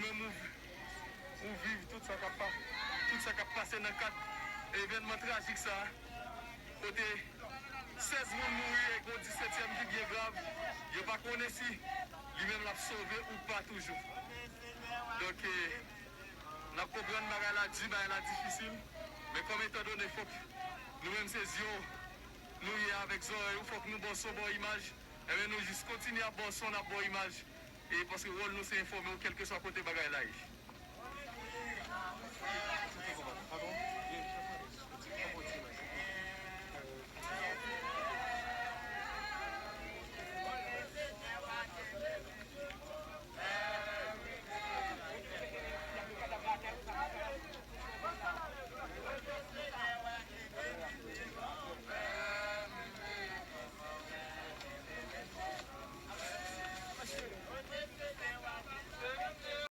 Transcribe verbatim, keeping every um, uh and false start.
Ou, ou viv tout sa k ap pa- tout sa k ap pase nan kad evènman trajik sa a, kote sèz moun mouri e gen yon disètyèm ki byen grav. Yo pa konnen si li menm l ap sove ou pa toujou. Donk, eh, n ap konprann bagay la di, bagay la difisil, men kòm etan done fòk nou menm se zye w nou ye avèk zòrèy ou, fòk nou ba w son, ba w imaj, enben nou jis kontinye ap ba w son, n ap ba w imaj, e paske wòl nou se enfòme w kèlkeswa kote bagay la ye.